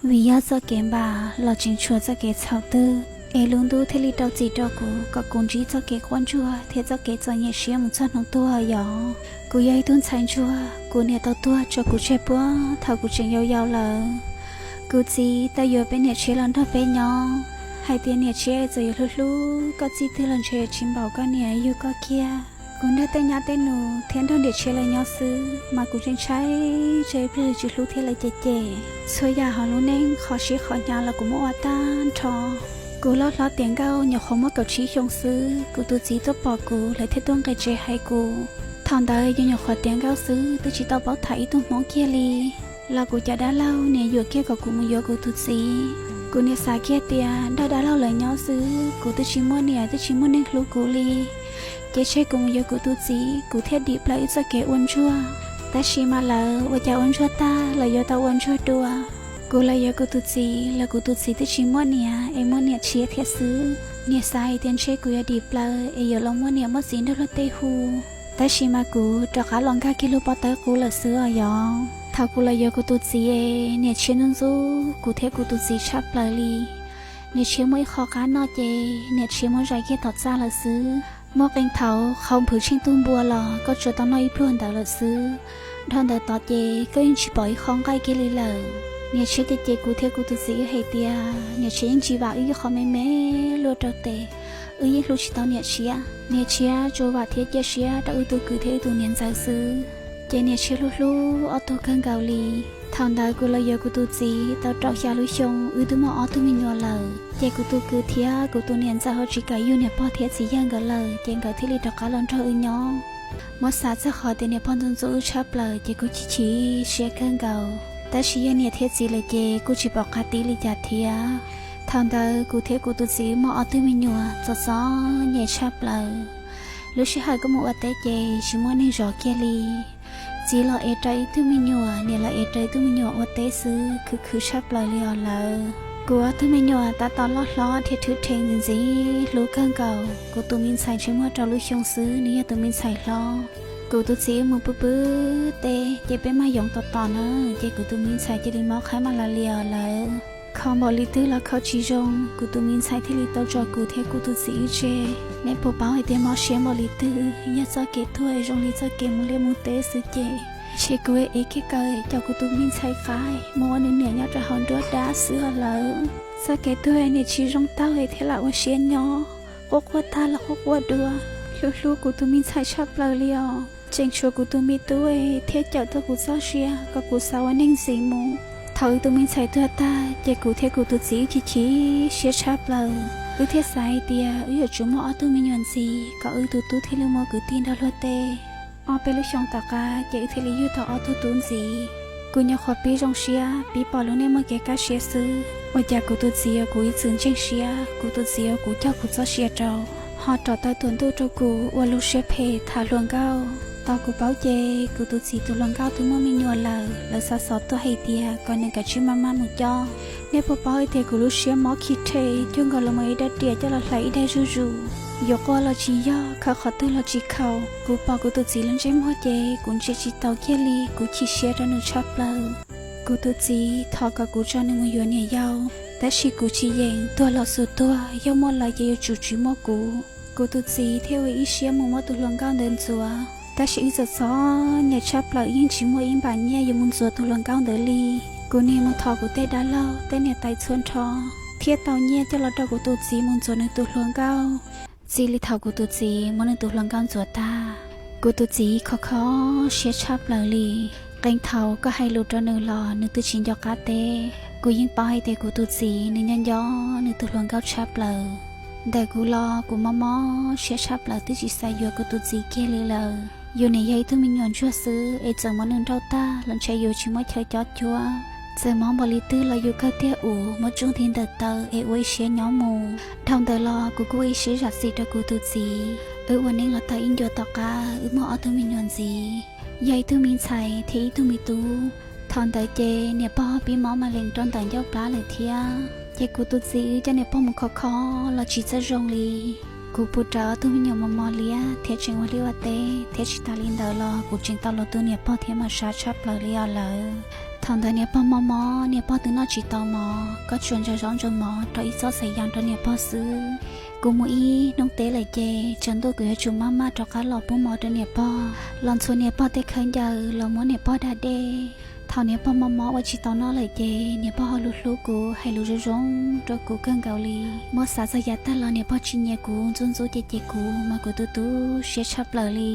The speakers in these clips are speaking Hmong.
Vim yog txoj kev npam los tseem tshuav txoj kev txhaum twg, es lub ntuj thiaj li rau txim rau kuv kom kuv ntsib txoj kev quaj ntsuag thiab txoj kev txom nyem siab mus txog hnub tuag yom. Kuv yog ib tug ntxhais ntsuag, kuv niam tau tuag tso kuv tseg puag thaum kuv tseem yau yau lawm. Kuv txiv tau yuav peb niam tshiab los nrog peb nyob, hais tias niam tshiab txawm yuav hlub hlub koj txij twg los ntshe tsis npaum koj niam yug koj kiag. Kuv nrog tej nyab tej nus thiab nrog niam tshiab lawv nyob xwb mas kuv ntshai ntshai tsam ib pliag lawv tsis hlub thiab lawv cem cem. Txhua yam hauv lub neej qhov siab qhov hnyav los kuv muab ua tag nrho. Kuv loj hlob tiav nkauj nyuam qhuav muaj kaum tsib xyoo xwb, kuv tus txiv tuaj pom kuv lawv thiaj tuaj nqis tsev hais kuv. Thaum ntawd yus nyuam qhuav tiav nkauj xwb twb tsis tau paub tham ib tug Hmoob kiag li, los kuv cov dab laug niam yuam kiag kom kuv mus yuav kuv tus txiv. Kuv niam xav kiag tias nrog dab laug lawv nyob xwb, kuv twb tsis muaj niam twb tsis muaj neeg hlub kuv li, ces tseg kuv mus yuav kuv tus txiv kuv thiaj dim plaws wb txoj kev ua ntsuag. Tab sis mas lawv ua cas ua ntsuag tag los yuav tau ua ntsuag dua. Kuv los yuav kuv tus txiv los kuv tus txiv twb tsis muaj niam es muaj niam tshiab thiab xwb. Niam xav hais tias ntshe kuv yuav dim plaws es yuav los muaj niam muaj txiv nrog luag tej hu. Tab sis mas kuv rov qab los nkag kiag lub pob tawb qub lawm xwb os yom. Thaum kuv los yuav kuv tus txiv es niam tshiab ntxub ntxub kuv thiab kuv tus txiv tshaj plaws li. Niam tshiab muaj ib qho qab noj ces niam tshiab muab zais kiag tom txaj lawm xwb. Muaj qee thaum qhau nphwv tsheej tug npua los koj tsuas tau noj ib pluag ntawd lawm xwb. Dhau ntawd tod ces koj yeej tsis pom ib qho nqaij kiag li lawm. Niam tshiab cem cem kuv thiab kuv tus txiv wb hais tias niam tshiab yeej tsis vam wb ib qho me me luaj rau tes, wb yeej hlub tsis tau niam tshiab. Niam tshiab tsuas vam thiab cia siab rau wb tus kwv thiab wb tus niam ntxawm xwb. Ces niam tshiab hlub hlub ob tug kawg nkaus li. Thaum ntawd kuv los yuav kuv tus txiv tau rau xya lub xyoo, wb twb muaj ob tug me nyuam lawm. Ces kuv tus kwv thiab kuv tus niam ntxawm ho tsis kam yug niam pog thiab txiv yawg nkawd lawm, ces nkawd thiaj li rov qab los nrog wb nyob. Muab xav txog qhov tias niam pog ntxub ntxub wb tshaj plaws ces kuj chim chim siab kawg nkaus. Tab sis yog niam thiab txiv lawm ces kuj tsis pom qab tib li cas thiab. Thaum ntawd kuv thiab kuv tus txiv muaj ob tug me nyuam txom txom nyem tshaj plaws. Lub sij hawm kuj mus ua teb ces tsis muaj neeg zov kiag li. Txiv los ev rau ib tug me nyuam, niam los ev rau ib tug me nyuam ua teb xwb, khwv khwv tshaj plaws li os lawv. Kuv ob tug me nyuam tab tom loj hlob dhia rhwb rhe ntxiv ntxiv hlub kawg nkaus. Kuv tus me ntxhais ntshe muaj rau lub xyoo xwb, nws yog tus me ntxhais hlob. Kuv tus txiv wb mus pw pw teb ces peb maj yoov tom tom na, ces kuv tus me ntxhais cia li mob qhaib maj la lias lawm. Kho npaum li twg los kho tsis zoo, kuv tus me ntxhais thiaj li tau tso kuv thiab kuv tus txiv wb tseg. Nej puas paub hais tias mob siab npaum li twg? Yog txoj kev tuag zoo li txoj kev mus liaj mus teb xwb ces, ntshe kuv ev kiag kaw coj kuv tus me ntxhais qaib mus ua nws niam nyob rau hauv nruab dab xwb os lawv. Txoj kev tuag niam tsis zoo taug thiab lam ua siab nyob, quaj quaj tag los quaj quaj dua, hlub hlub kuv tus me ntxhais tshaj plaws li os. Tseem tshuav kuv tus me tub thiab cawm tau kuv txoj sia kom kuv xav ua neej ntxiv mus. Thaum wb tus me ntxhais tuag tag ces kuv thiab kuv tus txiv wb chim chim siab tshaj plaws. Wb thiaj xav hais tias wb yuav tsum muaj ob tug me nyuam ntxiv kom wb tus tub thiaj li muaj kwv tij nrog luag tej. Ob peb lub xyoo tom qab ces wb thiaj li yug tau ob tug tub ntxiv. Kuv nyuam qhuav pib zoo siab pib pom lub neej muaj kev kaj siab xwb, ua cas kuv tus txiv uas kuv ib txwm ntseeg siab, kuv tus txiv uas kuv cog kuv txoj sia rau, ho rov tau tuam ntuj rau kuv ua lub siab phem tham hluas nkauj. Tos kuv paub ces kuv tus txiv tus hluas nkauj twb muaj me nyuam lawm, lawv xav xov tuaj hais tias kom nws kav tsij maj maj mus coj. Nej puas paub hais tias kuv lub siab mob khi rhe cuag nkaus los mus ib daim riam coj los hlais ib daim zuj zus. Yuav quaj los tsis yog, khawb qhov twg los tsis khaus. Kuv pom kuv tus txiv lub ntsej muag ces kuv ntsia tsis taus kiag li, kuv chim siab rau nws tshaj plaws. Kuv tus txiv thov kom kuv tso nws mus yuav niam yau, tab sis kuv tsis yeem, tuag los xum tuag, yog muaj lawv ces yuav tsum tsis muaj kuv. Kuv tus txiv thiaj ua ib siab mus muab tus hluas nkauj ntawd ntxuav, tab sis wb txom txom nyem tshaj plaws yeej tsis muaj ib npam nyiaj yuav mus ntxuav tus hluas nkauj ntawd li. Kuv niam mus thov kuv tej dab laug tej niam tais txhua nrho thiaj tau nyiaj coj los rau kuv tus txiv mus ntxuav nws tus hluas nkauj. Txij li thaum kuv tus txiv muab nws tus hluas nkauj ntxuav tag, kuv tus txiv kho kho siab tshaj plaws li. Qee thaum koj hais lus rau nws los nws twb tsis nco qab teb. Kuv yeej paub hais tias kuv tus txiv nws nyob nco nws tus hluas nkauj tshaj plaws. Ntawm kuv los kuv mob mob siab tshaj plaws twb tsis xav yuav kuv tus txiv kiag li lawm. Yus nim yog ib tug me nyuam ntsuag xwb es txawm muab nws nrauj tag los ntshe yus tsis muaj chaw cob cuab. Txawm mob npaum li twg los yus kawg tiag uas muab tsuj nti ntawm taw es ua ib siab nyob mus. Dhau ntawd los kuv kuj ua ib siab zam txim rau kuv tus txiv. Wb ua neej los tau ib ncua tom qab wb muaj ob tug me nyuam ntxiv, yog ib tug me ntxhais thiab ib tug me tub. Thaum ntawd ces niam pog pib mob ma lees rau ntawm ncauj plab lawm thiab. Ces kuv tus txiv wb coj niam pog mus kho kho los tsis txawj zoo li. Kuv puv rawv ob tug me nyuam mos mos liab thiab tseem ua liaj ua teb thiab tsis tas li ntawd los kuv tseem tau luag tus niam pog thiab mas sab tshaj plaws li os lawm. Thaum ntawd niam pog mob mob, niam pog twb noj tsis tau mov, koj tsuas ntsaws zaub ntsaws mov rau ib txoj xaim yas rau niam pog xwb. Kuv mus ib hnub teb lawm ces tsaus ntuj kuv yuav tsum maj maj rov qab los pub mov rau niam pog, los ntxhua niam pog tej khaub ncaws, los muab niam pog da dej. Thaum niam pog mob mob ua tsis tau noj lawm ces niam pog ho lus hlub kuv, hais lus zoo zoo rau kuv kawg nkaus li. Muab xav txog yav tag los niam pog tsis nyiam kuv, ntxub ntxub ces ces kuv mas kuv tu tu siab tshaj plaws li.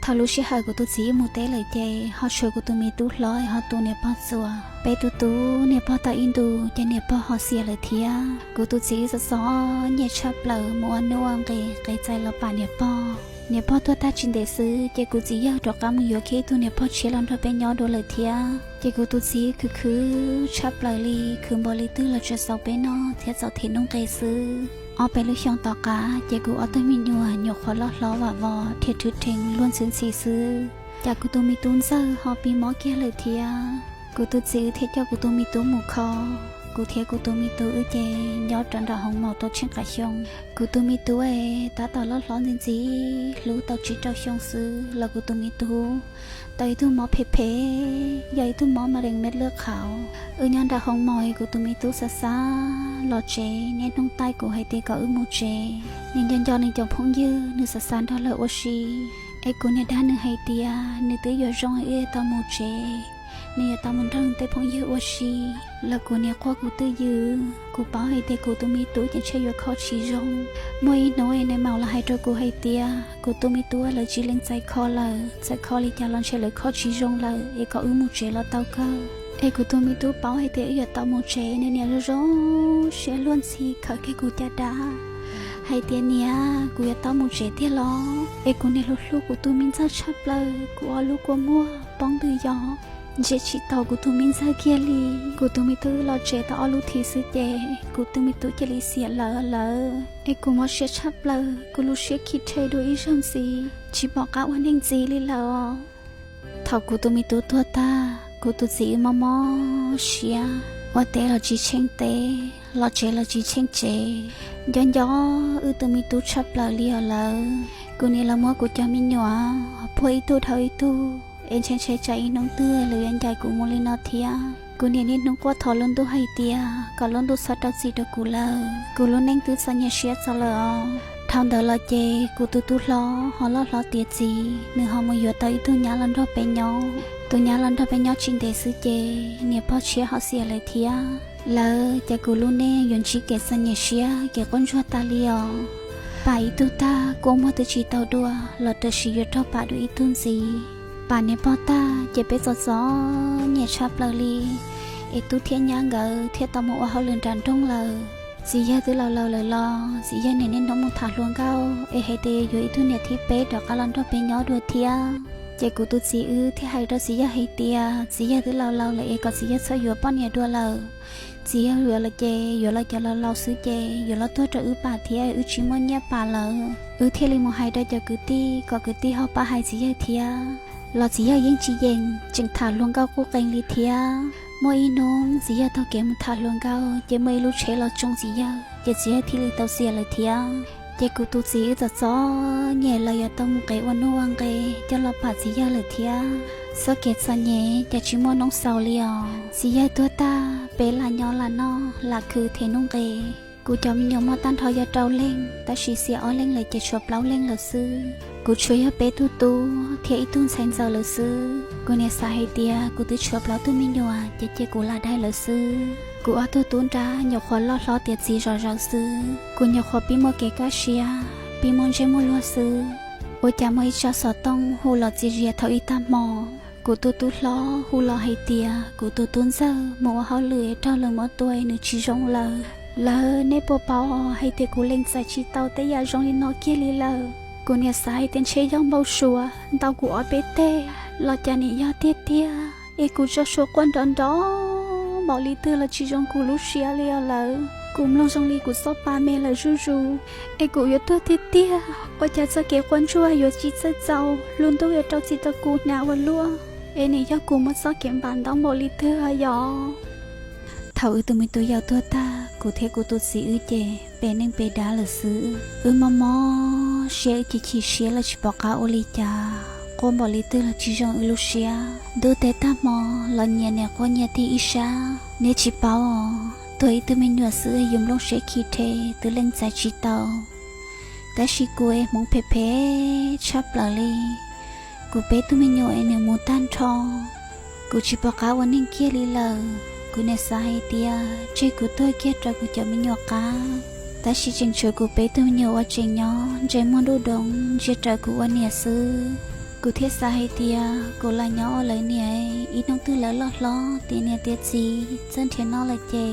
Thaum lub sij hawm kuv tus txiv mus teb lawm ces ho tshuav kuv tus me tub hlob ho tu niam pog txuas. Peb tu tu niam pog tau ib ntus ces niam pog ho xiam lawm thiab. Kuv tus txiv wb txom txom nyem tshaj plaws, mus ua nuj ua nqis, qev txais los pam niam pog. Niam pog tuag tag tsis ntev xwb ces kuv txiv yawg rov qab mus yuav kiag ib tug niam pog tshiab los nrog peb nyob dua lawm thiab. Ces kuv tus txiv khwv khwv tshaj plaws li, khwv npaum li twg los tsuas xaus peb noj thiab txaus them nuj nqes xwb. Ob peb lub xyoo tom qab ces kuv ob tug me nyuam nyuam qhuav loj hlob vam vos, rhiaj rhwv rheev luag ntxhi ntxhi xwb. Cas kuv tus me tub ntxawg ho pib mob kiag lawm thiab. Kuv tus txiv wb thiaj coj kuv tus me tub mus kho. Kuv thiab kuv tus me tub wb ces nyob rau nram hoo maum tau tsheej qaim xyoo. Kuv tus me tub es tab tom loj hlob ntxim ntxim, hlub tau tsib rau xyoo xwb los kuv tus me tub tau ib tug mob phem phem, yog ib tug mob ma rees mej lwj qhauv. Wb nyob nram hoo maum es kuv tus me tub xav xav los tsev, niaj hnub taij kuv hais tias kom wb mus tsev. Nws nco nco nws cov phooj ywg, nws xav xav nrog lawv ua si. Es kuv niam dag nws hais tias nws twb yuav zoo wb tau mus tsev, nws yuav tau mus nrog tej phooj ywg ua si. Los kuv niam quaj kuv twj ywm, kuv paub hais tias kuv tus me tub ces ntshe yuav kho tsis zoo. Muaj ib hnub es nais maum los hais rau kuv hais tias kuv tus me tub lawv tsis lees txais kho lawm, txawm kho li cas los ntshe lawv kho tsis zoo lawm es kom wb mus tsev los tau kawg. Es kuv tus me tub paub hais tias wb yuav tau mus tsev, nws niam zoo zoo siab luag ntxhi khawm kiag kuv caj dab hais tias niam, kuv yuav tau mus tsev tiag los? Es kuv niam hlub hlub kuv tus me ntxawg tshaj plaws, kuv ob lub kua muag poob ntws yos, ntsia tsis taus kuv tus me ntxawg kiag li. Kuv tus me tub los tsev tau ob lub thiv xwb ces kuv tus me tub cia li xiam lawv lawm. Es kuv mob siab tshaj plaws, kuv lub siab khi rhe dua ib zaug ntxiv, tsis pom qab ua neeg ntxiv li lawm os. Thaum kuv tus me tub tuag tag, kuv tus txiv wb mob mob siab, ua teb los tsis tsheej teb, los tsev los tsis tsheej tsev, nco nco wb tus me tub tshaj plaws li os lawm. Kuv niam los muab kuv cov me nyuam phuaj ib tug dhau ib tug, es ntshe ntshe tsam ib hnub twg lawv yuav ncaim kuv mus li no thiab. Kuv niam niaj hnub quaj thov lub ntuj hais tias kom lub ntuj txhob rau txim rau kuv lawm, kuv lub neej twb txom nyem siab txaus lawm os. Dhau ntawd los ces kuv tus tub hlob ho loj hlob tiav txiv, nws ho mus yuav tau ib tug nyab los nrog peb nyob. Tus nyab los nrog peb nyob tsis ntev xwb ces niam pog tshiab ho xiam lawm thiab. Lawv ces kuv lub neej yuav ntsib kev txom nyem siab kev quaj ntsuag tas li os. Pam ib tug tag kua muag twb tsis tau dua los tam sim yuav raug pam dua ib tug ntxiv. Pam niam pog tag ces peb txom txom nyem tshaj plaws li, es tub thiab nyab nkawd thiaj tau mus ua hauj lwm nram nroog lawm. Txiv yawg twb laus laus lawm los txiv yawg niaj niaj hnub mus tham hluas nkauj es hais tias yuav ib tug niam thib peb rov qab los nrog peb nyob dua thiab. Ces kuv tus txiv wb thiaj hais rau txiv yawg hais tias txiv yawg twb laus laus lawm es kom txiv yawg txhob yuav poj niam dua lawm. Txiv yawg yuav lawm ces yuav lawv cov laus laus xwb ces yuav los tuag rau wb pam thiab wb tsis muaj nyiaj pam lawm. Wb thiaj li mus hais rau cov kwv tij kom kwv tij ho pab hais txiv yawg thiab. Los txiv yawg yeej tsis yeem, tseem tham hluas nkauj quj qees li thiab. Muaj ib hnub txiv yawg taug kev mus tham hluas nkauj ces muaj ib lub tsheb los tsoo txiv yawg ces txiv yawg thiaj li tau xiam lawm thiab. Ces kuv tus txiv wb txom txom nyem los yuav tau mus qev ua nuj ua nqes coj los pam txiv yawg lawm thiab. Txoj kev txom nyem ces tsis muaj hnub xaus li os. Txiv yawg tuag tag peb lam nyob lam noj lam khwv them nuj nqes. Kuv cov me nyuam muaj tag nrho yog rau leej, tab sis xiam ob leeg lawm ces tshuav plaub leeg lawm xwb. Kuv tshuav yog peb tug tub thiab ib tug ntxhais ntxawm lawm xwb. Kuv niam xav hais tias kuv twb tshuav plaub tug me nyuam ces cia kuv lam daig lawv xwb. Kuv ob tug tub nrab nyuam qhuav loj hlob tiav txiv zom zaws xwb. Kuv nyuam qhuav pib muaj kev kaj siab, pib muaj ntsej muag luag xwb. Ua cas muaj ib tsag xov tooj hu los txias zias thaum ib tag hmo. Kuv tus tub hlob hu los hais tias kuv tus tub ntxawg mus ua hauj lwm es raug lawv muab tua es nws tsis zoo lawm. Lawv, nej puas paub hais tias kuv lees txais tsis tau tej yam zoo li no kiag li lawm. Kuv niam xav hais tias ntshe yog npau suav ntaus kuv ob peb teg los cas nim yog tiag tiag, es kuv tso suab quaj nrov nrov npaum li twg los tsis zoo kuv lub siab li os lawv. Kuv mloog zoo li kuv txoj pa me lawm zuj zus, es kuv yuav tuag tiag tiag. Ua cas txoj kev quaj ntsuag yuav tsis txawj txaus, lub ntuj yuav rau txim rau kuv hnav ua luaj, es nim yog kuv muaj txoj kev npam ntau npaum li twg os yos. Thaum wb tus me tub yau tuag tag, kuv thiab kuv tus txiv wb ces pem neej pem dav lawm xwb. Wb mob mob siab, wb chim chim siab los tsis pom qab ua li cas. quaj npaum li twg los tsis zoo wb lub siab. Ntuj teb tag hmo los nyias niam quaj nyias tib ib sab. Neb tsis paub os, tuag ib tug me nyuam xwb yus nplooj siab khi rhe, twb leej txais tsis tau. Tab sis kuv es hmoov phem phem tshaj plaws li. Kuv peb tug me nyuam es nws mus tag nrho, kuv tsis pom qab ua neeg kiag li lawm. Kuv niam xav hais tias tseg kuv tuag kiag rau kuv cov me nyuam qab, tab sis tseem tshuav kuv peb tug me nyuam uas tseem nyob ntsej muag nruj doov ntsia raws kuv ua niam xwb. Kuv thiaj xav hais tias kuv lam nyob ua lawv niam, ib hnub twg lawv loj hlob tiav niam tiav txiv txawj nrhiav noj lawm ces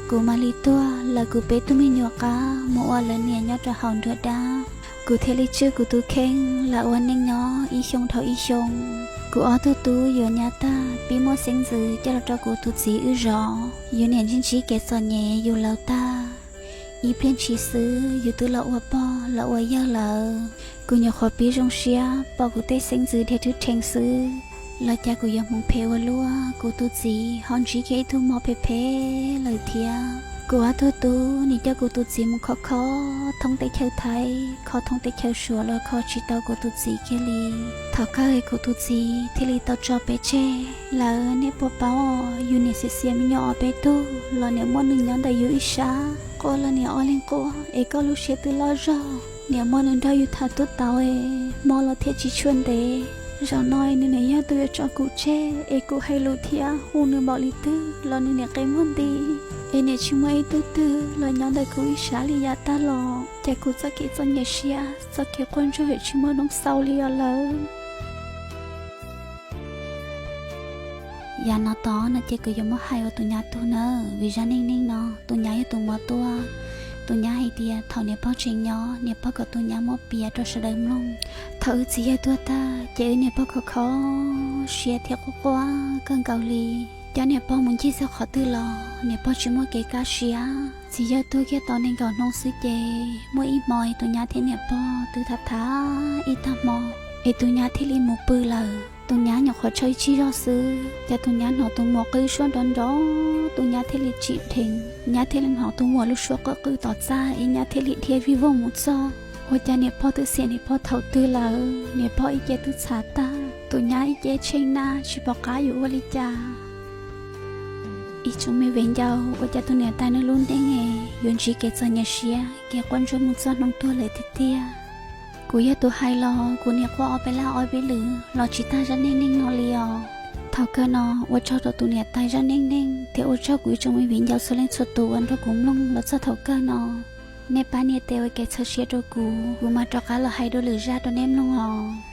kuv mam li tuag lawv kuv peb tug me nyuam qab mus ua lawv niam nyob rau hauv nruab dab. Kuv thiaj li tswj kuv tus kheej lam ua neej nyob ib xyoo dhau ib xyoo. Kuv ob tug tub yuav nyab tag pib muaj xeeb ntxwv coj los rau kuv tus txiv wb zov. Yus niam ntsib ntsib kev txom nyem yus laus tag, ib pliag ntshis xwb yus twb los ua pog los ua yawg lawm. Kuv nyuam qhuav pib zoo siab pom kuv tej xeeb ntxwv dhia rwb rhees xwb los cas kuv yuav hmoov phem ua luaj, kuv tus txiv ho ntsib kiag ib tug mob phem phem lawm thiab. Kuv ob tug tub nim coj kuv tus txiv mus kho kho thoob teb chaws Thaib, kho thoob teb chaws Suav los kho tsis tau kuv tus txiv kiag li. Thaum kawg kuv tus txiv thiaj li tau tso peb tseg lawm. Nej puas paub, yus niam xiam xiam me nyuam ob peb tug los niam muaj nws nyob ntawm yus ib sab, quaj los niam ob leeg quaj es koj lub siab twb loj zog. Niam muaj nws nrog yus tham tuj tau es hmo los thiaj tsis tshua ntev. Zaum no nws niam yog tus yuav tso kuv tseg es kuv hais lus thiab hu nws npaum li twg los nws niam qe muag nti, es niam tsis muaj ib tug twg los nyob ntawm kuv ib sab li yav tag los. Cas kuv txoj kev txom nyem siab, txoj kev quaj ntsuag tsis muaj hnub xaus li os lawm. Yav no tod no ces kuv yuav muab hais ua tus nyab tug nawb, vim zaj neej neeg no tus nyab yog tus muab tuaj. Tus nyab hais tias thaum niam pog tseem nyob, niam pog kom tus nyab muab piav rau sawv daws mloog. Thaum wb txiv yawg tuag tag ces wb niam pog khov kho siab thiab quaj quaj kawg nkaus li. Cov niam pog mus ncig txog qhov twg los niam pog tsis muaj kev kaj siab. Txiv yawg tuag kiag tau nees nkaum hnub xwb ces muaj ib hmo es tus nyab thiab niam pog twb tham tham ib tag hmo es tus nyab thiaj li mus pw lawm. Tus nyab nyuam qhuav tsaug ib tsig zog xwb, cas tus nyab hnov tus muam qw suab nrov nrov, tus nyab thiaj li tsim dheev. Nyab thiaj li hnov tus muam lub suab qw qw tom txaj es nyab thiaj li dhia vij voog mus txog. Ua cas niam pog twb xiam niam pog thaum twg lawm, niam pog ib ce twb txhav tag, tus nyab ib ce tsheej naj tsis pom qab yuav ua li cas. Ib tsoom me viv ncaus, ua cas tus niam tais no lub neej yuav ntsib kev txom nyem siab, kev quaj ntsuag mus txog hnub tuag lawm tiag tiag. Kuv yog tus hais los kuv niam quaj ob peb laj ob peb lwm los tsis tag zaj neej neeg no li os. Thaum kawg no ua tsaug rau tus niam tais zaj neej neeg thiab ua tsaug kuv ib tsoom me viv ncaus txhua leej txhua tus uas nrog kuv mloog los txog thaum kawg no. Nej pab nias tes ua kev txhawb siab rau kuv, kuv mam rov qab los hais dua lwm zaj rau nej mloog os.